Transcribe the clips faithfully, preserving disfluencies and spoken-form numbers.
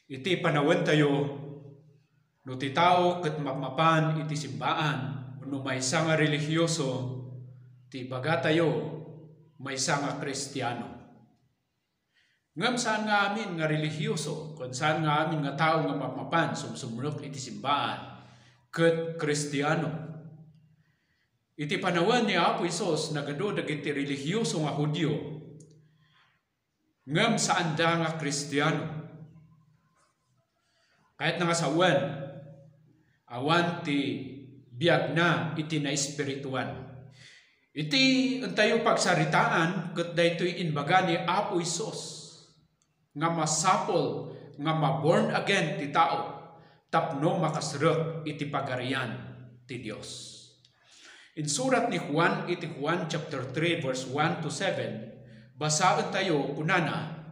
Iti panawentayo, no ti tao ket mapmapan iti simbaan wenno maysa nga relihioso, ti ibagatayo, maysa nga Kristiano. Ngem saan nga amin nga relihioso ken saan nga amin nga tao nga mapmapan sumsumrek iti simbaan ket Kristiano. Iti panawen ni Apo Jesus, nagadu dagiti relihioso nga Judio, ngem saanda nga Kristiano. Kayatna nga sawen, awan ti biagna iti naespirituan. Iti intayo pagsaritaan ket daytoy imbaga ni Apo Jesus nga masapul nga ma-born again ti tao tapno makasrek iti Pagarian ti Dios. Insurat ni Juan iti Juan chapter three, verse one to seven, basaentayo, kunana,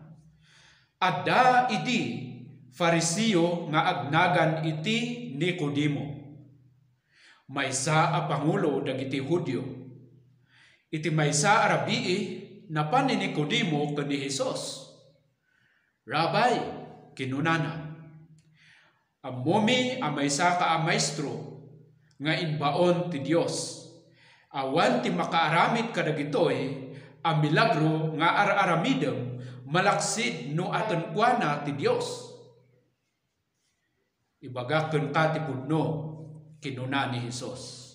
"Adda idi Fariseo nga agnagan iti Nicodemo, maysa a pangulo dagiti Judio. Iti maysa a rabii, napan ni Nicodemo ken ni Jesus. Rabbi," kinunana, "ammomi a maysaka a maestro nga imbaon ti Dios. Awan ti makaaramid kadagitoy a milagro nga ar-aramidem malaksid no a kenkuana ti Dios." "Ibagak kenka ti pudno," kinuna ni Jesus.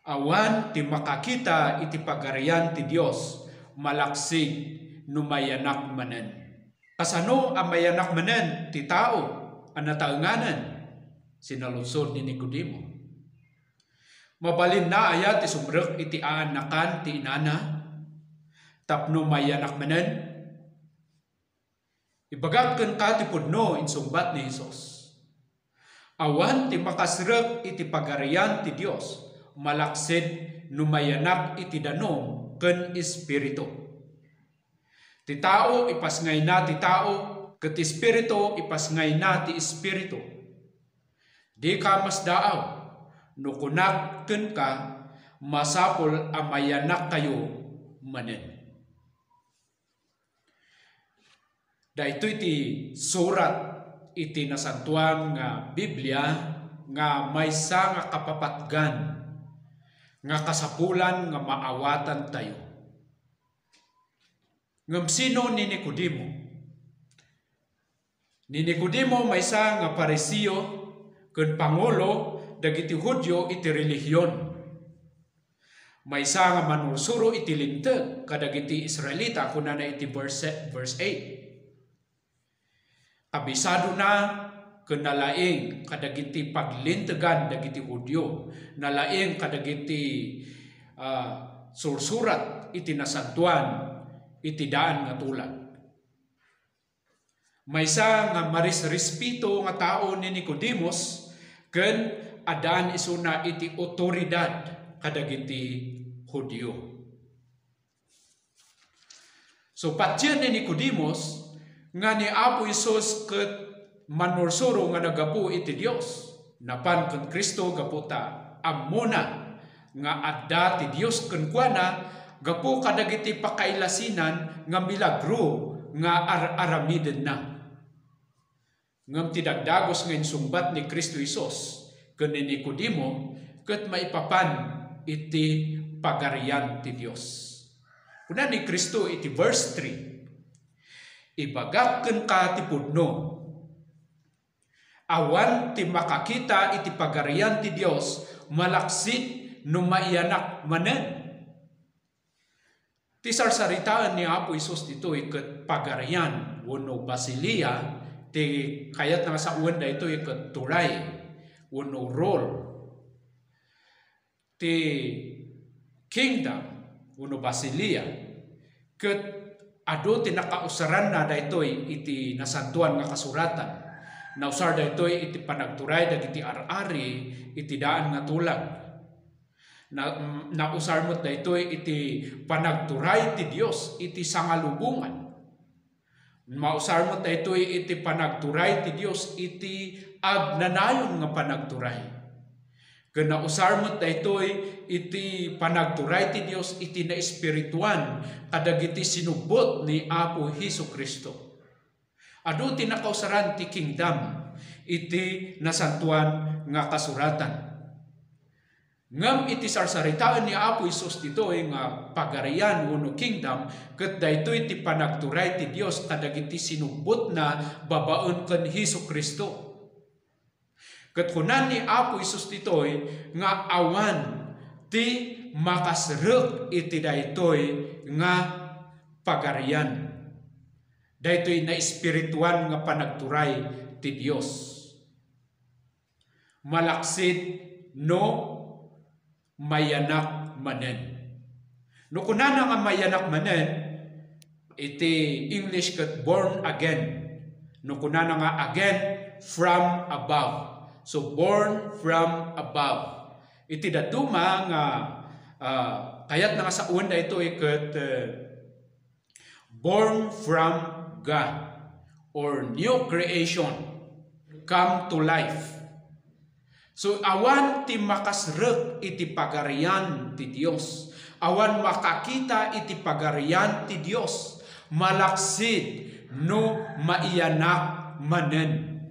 "Awan ti makakita iti Pagarian ti Dios malaksid no mayanak manen." "Kasano a mayanak manen ti tao a nataenganen?" sinaludsod ni Nicodemo. "Mabalinna aya ti sumrek iti aanakan ti inana tapno mayanak manen?" "Ibagak kenka ti pudno," insungbat ni Jesus. "Awan ti makasrek iti Pagarian ti Dios malaksid no mayanak iti danum ken Espiritu. Ti tao ipasngayna ti tao, ket ti Espiritu ipasngayna ti Espiritu. Dika masdaaw no kunak kenka, masapul a mayanakkayo manen." Daytoy ti surat iti Nasantoan nga Biblia nga maysa nga kapapatgan nga kasapulan nga maawatantayo. Ngem sino ni Nicodemo? Ni Nicodemo maysa nga Fariseo ken pangulo dagiti Judio iti relihion. Maysa nga manursuro iti Linteg kadagiti Israelita, kunana iti verse, verse eight. Kabisadona ken nalaing kadagiti paglintegan dagiti Judio, nalaing kadagiti, ah, sursurat iti Nasantoan iti daan nga tulag. Maysa nga marisrespito nga tao ni Nicodemus ken addaan isuna iti awtoridad kadagiti Judio. So, patien ni Nicodemus nga ni Apo Jesus ket manursuro nga naggapu iti Dios. Napan ken Cristo gapu ta ammona nga adda ti Dios kenkuana gapu kadagiti pakailasinan nga milagro nga ar-aramidenna. Ngem ti dagdagus nga insungbat ni Cristo Jesus ken ni Nicodemo ket maipapan iti Pagarian ti Dios. Kuna ni Cristo iti verse three, "Ibagak kenka ti pudno. Awan ti makakita iti Pagarian ti Dios malaksid no maiyanak manen." Ti sarsaritaen ni Apo Jesus ditoy ket pagarian wenno basilia, ti kayatna nga sawen daytoy ket turay wenno rule. Ti kingdom wenno basilia ket adu ti nakausaranna daytoy iti Nasantoan nga Kasuratan. Nausar daytoy iti panagturay dagiti ar-ari iti daan nga tulag. Na, nausar met daytoy iti panagturay ti Dios iti sangalubongan. Nausar met daytoy iti panagturay ti Dios iti agnanayon nga panagturay. Ken nausar met daytoy iti panagturay ti Dios iti naespirituan kadagiti sinubbot ni Apo Jesu-Cristo. Adu ti nakausaran ti kingdom iti Nasantoan nga Kasuratan. Ngem iti sarsaritaen ni Apo Jesus ditoy nga pagarian wenno kingdom, ket daytoy ti panagturay ti Dios kadagiti sinubbotna babaen ken Jesu-Cristo. Ket kuna ni Apo Jesus ditoy nga awan ti makasrek iti daytoy nga pagarian. Daytoy naespirituan nga panagturay ti Dios. Malaksid no mayanak manen. No kunana nga mayanak manen, iti English ket born again. No kunana nga again, from above. So, born from above. Iti dadduma nga, ah, kayatna nga sawen daytoy ket, eh, born from God or new creation, come to life. So, awan ti makasrek iti pagarian ti Dios. Awan makakita iti pagarian ti Dios. Malaksid no maiyanak manen.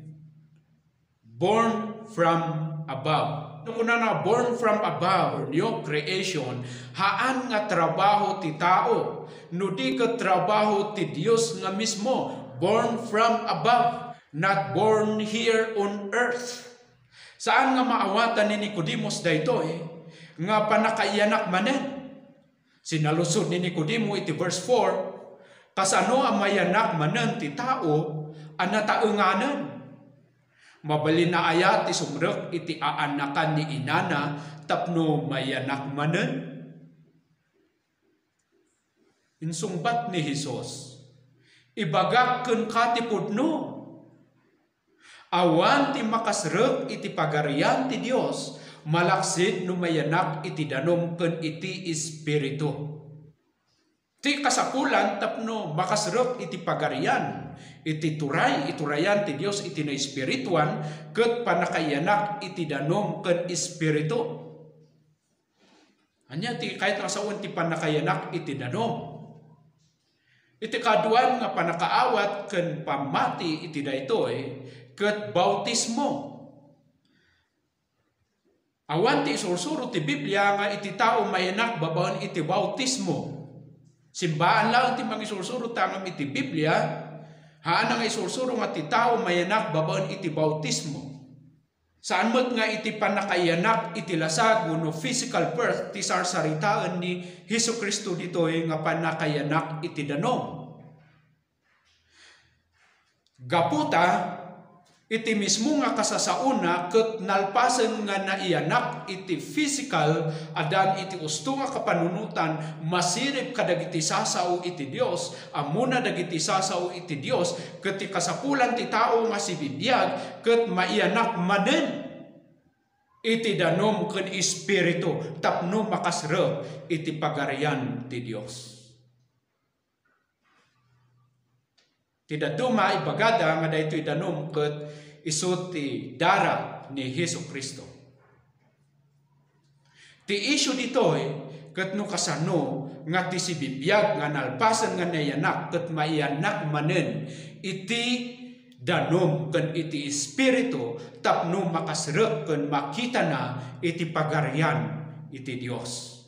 Born from above. No kunana, born from above, new creation, haan nga trabaho ti tao, no di ket trabaho ti Dios nga mismo, born from above, not born here on earth. Saan nga maawatan ni Nicodemus daytoy nga pannakaiyanak manen? Sinaludsod ni Nicodemo iti verse four, "Kasano a mayanak manen ti tao a nataenganen? Mabalinna aya ti sumrek iti aanakan ni inana tapno mayanak manen?" Insungbat ni Jesus, "Ibagak kenka ti pudno. Awan ti makasrek iti Pagarian ti Dios malaksid no mayanak iti danum ken iti Espiritu." Ti kasapulan tapno makasrek iti Pagarian, iti turay, iturayan ti Dios iti naespirituan, ket pannakaiyanak iti danum ken espiritu. Ania ti kayat nga sawen ti pannakaiyanak iti danum? Iti kaduan nga pannakaawat ken pammati iti daytoy ket bautismo. Awan ti isursuro ti Biblia nga iti tao mayanak babaen iti bautismo. Simbaan laeng ti mangisursuro ta ngem iti Biblia, haanna nga isursuro nga ti tao mayanak babaen iti bautismo. Saan met nga iti pannakaiyanak iti lasag wenno physical birth ti sarsaritaen ni Jesu-Cristo ditoy nga pannakaiyanak iti danum. Gapu ta, iti mismo nga kasasaona ket nalpasen nga naiyanak iti physical a daan iti usto nga kapanunotan, masirib kadagiti sasao iti Dios, ammona dagiti sasao iti Dios, ket ti kasapulan ti tao nga sibibiag ket maiyanak manen iti danum ken espiritu tapno makasrek iti Pagarian ti Dios. Ti dadduma, ibagada nga daytoy danum ket isu ti dara ni Jesu-Cristo. Ti issue ditoy ket no kasano nga ti sibibiag nga nalpasen nga nayanak ket maiyanak manen iti danum ken iti espiritu tapno makasrek ken makitana iti Pagarian iti Dios.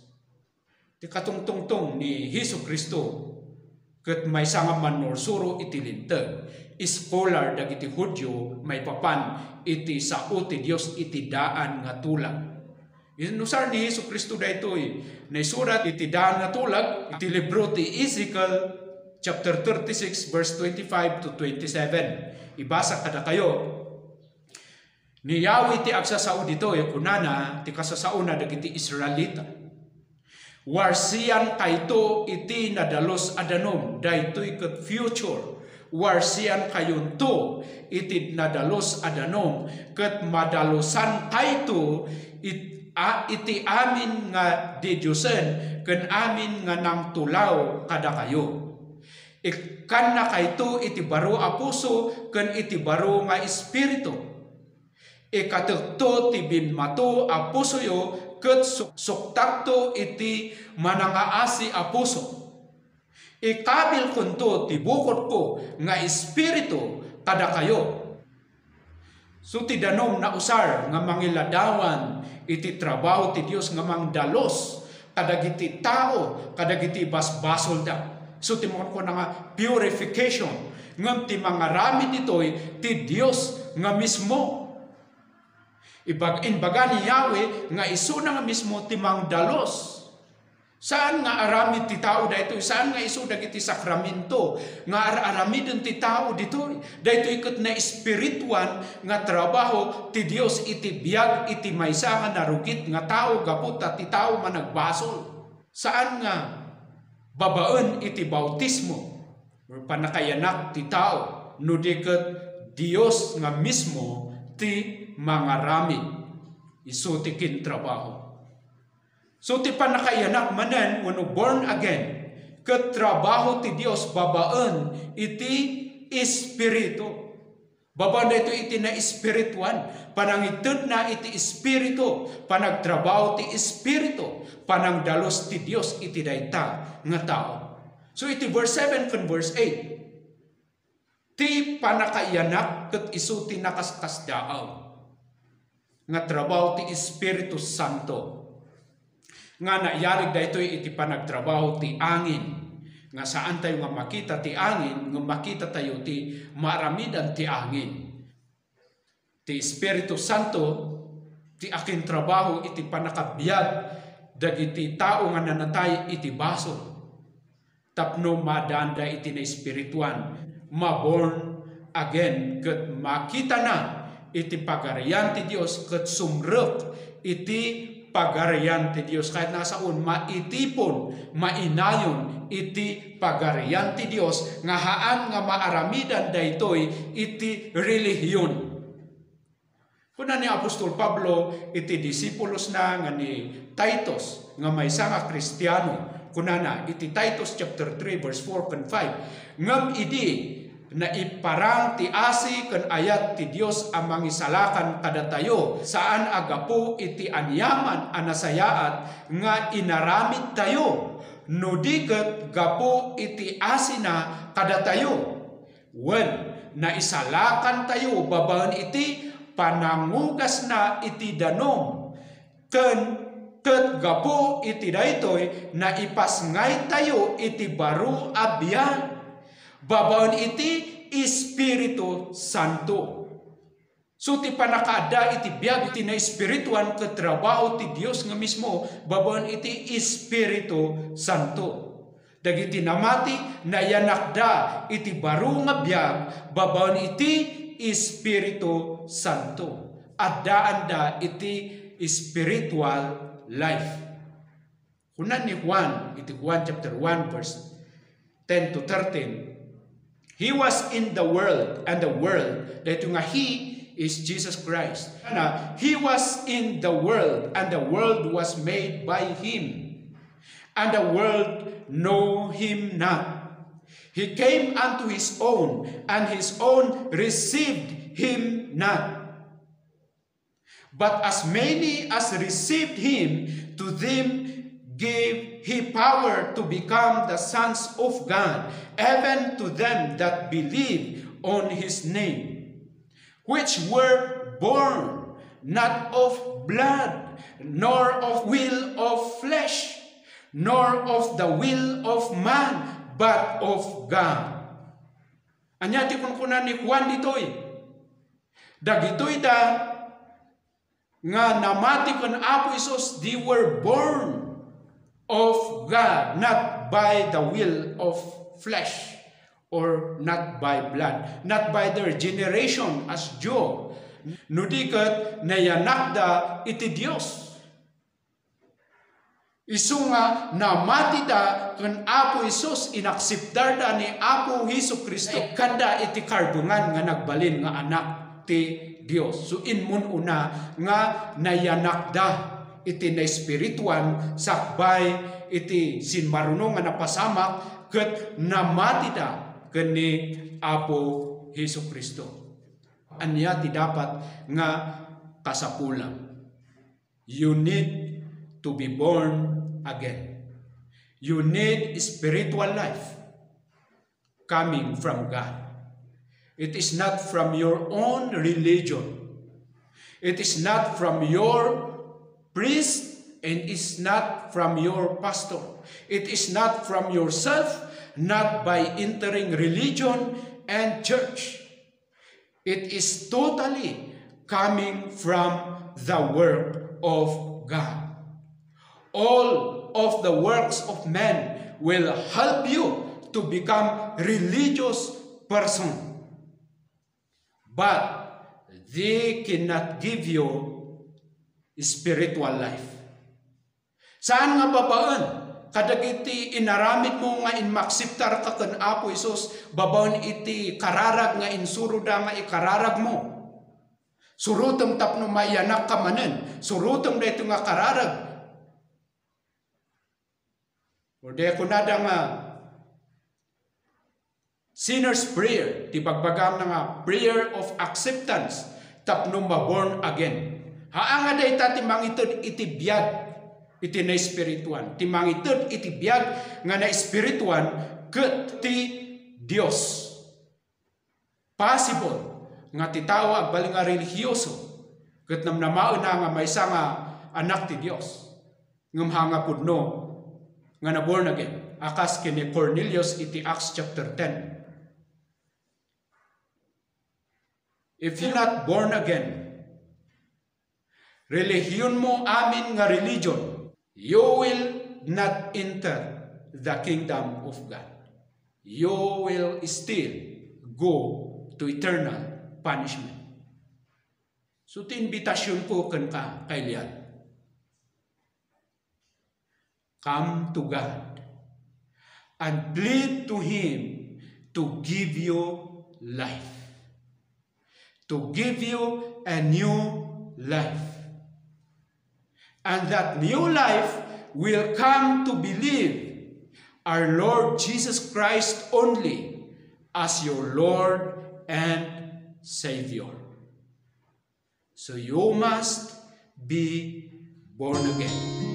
Ti katungtungtong ni Jesu-Cristo ket maysa nga mannursuro iti Linteg, iskolar dagiti Judio maipapan iti sao ti Dios iti daan nga tulag. Inusar ni Jesu-Cristo daytoy, naisurat iti daan nga tulag, iti libro ti Ezekiel, chapter thirty-six, verse twenty-five to twenty-seven. Ibasa kadakayo. Ni Yahweh ti agsasao ditoy, kunana ti kasasaona dagiti Israelita, "Warsiankayto iti nadalus a danum," daytoy ket future. "Warsiankayonto iti nadalus a danum, ket madalusankayto it-, a-, iti amin nga didiosen ken amin nga nangtulaw kadakayo. Ikkannakayto iti baro a puso ken iti baro nga espiritu. Ikatekto ti bimmato a pusoyo ket suk-, suktakto iti manangaasi a puso. Ikabilkonto ti bukotko nga espiritu kadakayo. So ti danum nausar nga mangiladawan iti trabaho ti Dios nga mangdalus kadagiti tao, kadagiti basbasolda. So ti makunkuna nga purification, ngem ti mangaramid ditoy ti Dios nga mismo. Ibag-, imbaga ni Yahweh nga isuna nga mismo ti mangdalus. Saan nga aramid ti tao daytoy, saan nga isu dagiti sakramento nga ar-aramiden ti tao ditoy. Daytoy ket naespirituan nga trabaho ti Dios iti biag iti maysa nga narugit nga tao gapu ta ti tao managbasol. Saan nga babaen iti bautismo or pannakaiyanak ti tao, no di ket Dios nga mismo ti mangaramid. Isu ti kintrabaho. So, ti pannakaiyanak manen wenno born again, ket trabaho ti Dios babaen iti Espiritu. Babaen daytoy iti naespirituan, panangitedna iti Espiritu, panagtrabaho ti Espiritu, panangdalus ti Dios iti dayta nga tao. So, iti verse seven ken verse eight, ti pannakaiyanak ket isu ti nakaskasdaaw nga trabaho ti Espiritu Santo, nga naiyarig daytoy iti panagtrabaho ti angin, nga saantayo nga makita ti angin, ngem makitatayo ti maaramidan ti angin. Ti Espiritu Santo ti akintrabaho iti pannakabiag dagiti tao nga nanatay iti basol. Tapno madaanda iti naespirituan, ma-born again, ket makitana iti Pagarian ti Dios, ket sumrek iti Pagarian ti Dios. Kayatna a saon, maitipon, mainayon iti Pagarian ti Dios, nga haan nga maaramidan daytoy iti relihion. Kuna ni apostol Pablo iti disipulosna nga ni Titus, nga maysa nga Kristiano, kunana iti Titus chapter three, verse four ken five, "Ngem idi naiparang ti asi ken ayat ti Dios a mangisalakan kadatayo, saan a gapu iti aniaman a nasayaat nga inaramidtayo, no di ket gapu iti asina kadatayo." Wen, naisalakantayo babaen iti panangugasna iti danum, ken ket gapu iti daytoy, naipasngaytayo iti baro a biag babaen iti Espiritu Santo. So, ti pannakaadda iti biag iti naespirituan ket trabaho ti Dios nga mismo babaen iti Espiritu Santo. Dagiti namati, nayanakda iti baro nga biag babaen iti Espiritu Santo. Addaanda iti spiritual life. Kuna ni Juan, iti Juan chapter one, verse ten to thirteen, "He was in the world, and the world," daytoy nga he is Jesus Christ. Na, "He was in the world, and the world was made by him, and the world know him not. He came unto his own, and his own received him not." But as many as received him, to them gave he power to become the sons of God, even to them that believe on his name, which were born not of blood, nor of will of flesh, nor of the will of man, but of God. Ania ti kunkuna ni Juan ditoy? Dagitoy da nga namati ken Apo Jesus, they were born of God, not by the will of flesh or not by blood, not by their generation as Jew. No di ket nayanakda iti Dios. Isu nga namatida ken Apo Jesus, inakseptarda ni Apo Jesu-Cristo, kanda iti karbengan nga nagbalin nga Anak ti Dios. So, immun-una nga nayanakda iti naespirituan sakbay iti simmaruno nga napasamak ket namatida ken ni Apo Jesu-Cristo. Ania ti dapat nga kasapulam? You need to be born again. You need spiritual life. coming from God. It is not from your own religion. It is not from your priest, and it's not from your pastor. It is not from yourself, not by entering religion and church. It is totally coming from the work of God. All of the works of men will help you to become religious person, but they cannot give you spiritual life. Saan nga babaen kadagiti inaramidmo nga inmaksiptarka ken Apo Jesus, babaen iti kararag nga insuroda nga ikararagmo. Surotem tapno maiyanakka manen. Surotem daytoy nga kararag. Or di kunada nga sinner's prayer, ti bagbagam na nga prayer of acceptance tapno ma-born again. Haan nga dayta ti mangited iti biag iti naespirituan. Ti mangited iti biag nga naespirituan ket ti Dios. Possible nga ti tao agbalin nga relihiyoso ket namnamaenna nga maysa nga anak ti Dios. Ngem haan nga pudno nga na-born again, a kas ken ni Cornelius iti Acts chapter ten. If you're not born again, relihiyon mo amin nga religion, you will not enter the kingdom of God. You will still go to eternal punishment. So, ti inbitasyonko kenka, kailian, come to God and plead to Him to give you life, to give you a new life. And that new life will come to believe our Lord Jesus Christ only as your Lord and Savior. So you must be born again.